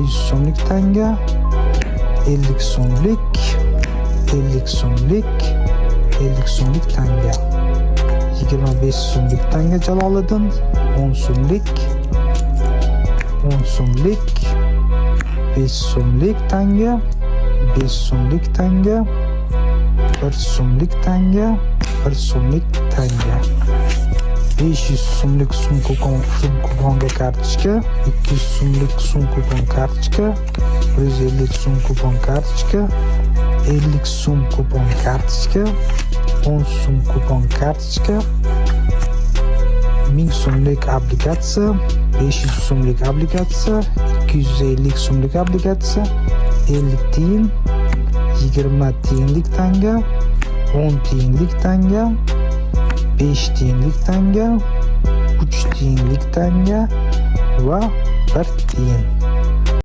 100 so'mlik tanga, 50 so'mlik, 50 so'mlik, 50 so'mlik tanga, 25 so'mlik tanga Jaloliddin, 10 so'mlik, 10 so'mlik, 5 so'mlik tanga, 5 so'mlik tanga, 1 so'mlik tanga, 1 so'mlik tanga. 500 so'mlik so'm kupon, so'm kuponga kartochka, 200 so'mlik so'm kupon kartochka, 150 so'm kupon kartochka, 50 so'm kupon kartochka, 10 so'm kupon kartochka, 1000 so'mlik obligatsiya, 500 so'mlik obligatsiya, 250 so'mlik obligatsiya, 50 tiyin, 20 tiyinlik tanga, 10 tiyinlik tanga, 5 tiyinlik tanga, 3 tiyinlik tanga va 1 tiyin.